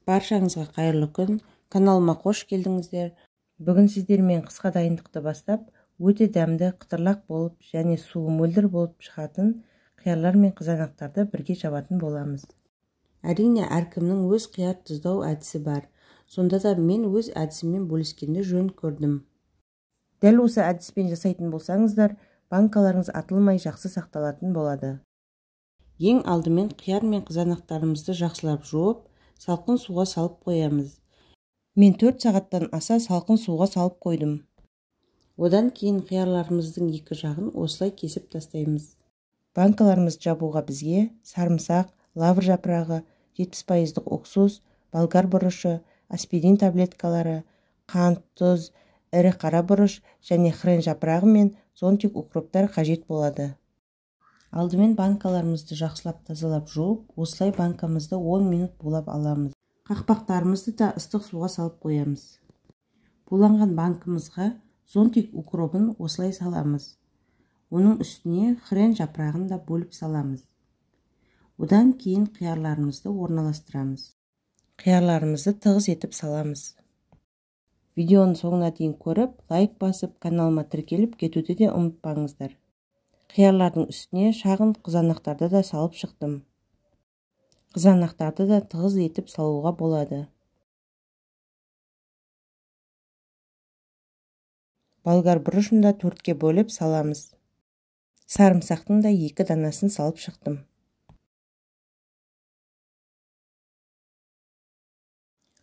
Баршаңызға қайырлы күн. Каналыма қош келдіңіздер. Бүгін сіздермен қысқа дайындықты бастап, өте дәмді, қытырлақ болып және суы мөлдір болып шығатын қиярлар мен қызанақтарды бірге жабатын боламыз. Әрине, әркімнің өз қияр тұздау әдісі бар. Сонда да мен өз әдісіммен бөліскенді жөн көрдім. Дәл осы әдіспен жасайтын болсаңыздар, банкаларыңыз атылмай жақсы сақталатын болады. Ең алдымен қияр мен қызанақтарымызды жақсылап жуып, салқын суға салып қоямыз. Мен 4 сағаттан аса салқын суға салып қойдым. Одан кейін қиярларымыздың екі жағын осылай кесіп тастаймыз. Банкаларымызды жабуға бізге сарымсақ, лавр жапырағы, 70% уксус, болгар бұрышы, аспирин таблеткалары, қант, тұз, ірі қара бұрыш және хрен жапырағы мен зонтик укроптар қажет болады. Алдымен банкаларымызды жақсылап тазалап жуып, осылай банкамызды 10 минут булап аламыз. Қақпақтарымызды да ыстық суға салып қоямыз. Буланған банкамызға зонтик укробын осылай саламыз. Оның үстіне хрен жапырағын да бөліп саламыз. Одан кейін қиярларымызды орналастырамыз. Қиярларымызды тығыз етіп саламыз. Видеоның соңына дейін көріп, лайк басып, каналыма тіркеліп кетуді де ұмытпаңыздар. Қиярлардың үстіне шағын қызанақтарды да салып шықтым. Қызанақтарды да тығыз етіп салуға болады. Болгар бұрышын да 4-ке бөліп саламыз. Сарымсақтың да 2 данасын салып шықтым.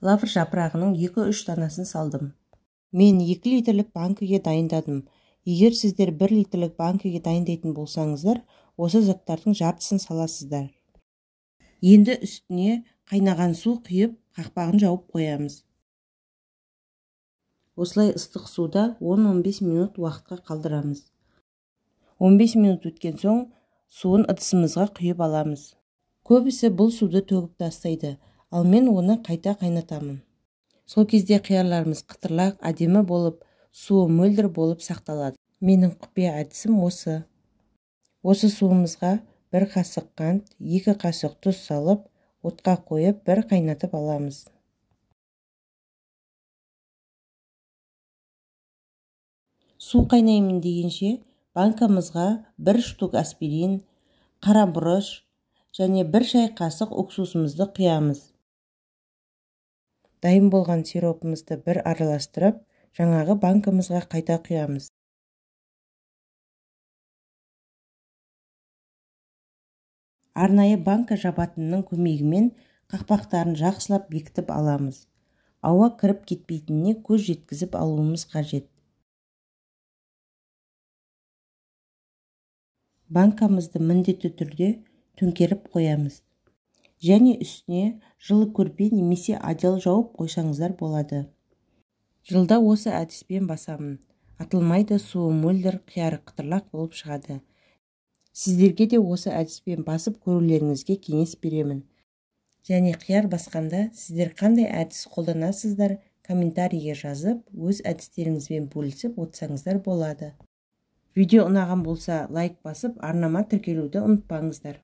Лавр жапырағының 2-3 данасын салдым. Мен 2 литрлік банкіге дайындадым. Егер сіздер 1 литрлік банкіге дайындайтын болсаңыздар, осы заттардың жартысын саласыздар. Енді үстіне қайнаған су құйып, қақпағын жауып қоямыз. Осылай ыстық суда 10-15 минут уақытқа қалдырамыз. 15 минут өткен соң суын ыдысымызға құйып аламыз. Көбісі бұл суды төгіп тастайды, ал мен оны қайта қайнатамын. Сол кезде қиярларымыз қытырлақ, әдемі болып, суы мөлдір болып сақталады. Менің құпия әдісім осы. Осы суымызға 1 қасық қант, 2 қасық тұз салып, отқа қойып бір қайнатып аламыз. Су қайнаймын дегенше, банкамызға 1 штук аспирин, қара бұрыш және 1 шай қасық уксусымызды құямыз. Дайын болған сиропымызды бір араластырып, жаңағы банкамызға қайта құямыз. Арнайы банка жабатынның көмегімен қақпақтарын жақсылап бекітіп аламыз. Ауа кіріп кетпейтініне көз жеткізіп алуымыз қажет. Банкамызды міндетті түрде төңкеріп қоямыз. Және үстіне жылы көрпе немесе одеял жауып қойсаңыздар болады. Жылда осы әдіспен басамын. Атылмайды, суы мөлдір, қияры қытырлақ болып шығады. Сіздерге де осы әдіспен басып көрулеріңізге кеңес беремін. Және қияр басқанда сіздер қандай әдіс қолданасыздар, комментарийге жазып, өз әдістеріңізбен бөлісіп отырсаңыздар болады. Видео ұнаған болса, лайк басып, арнама тіркелуді ұмытпаңыздар.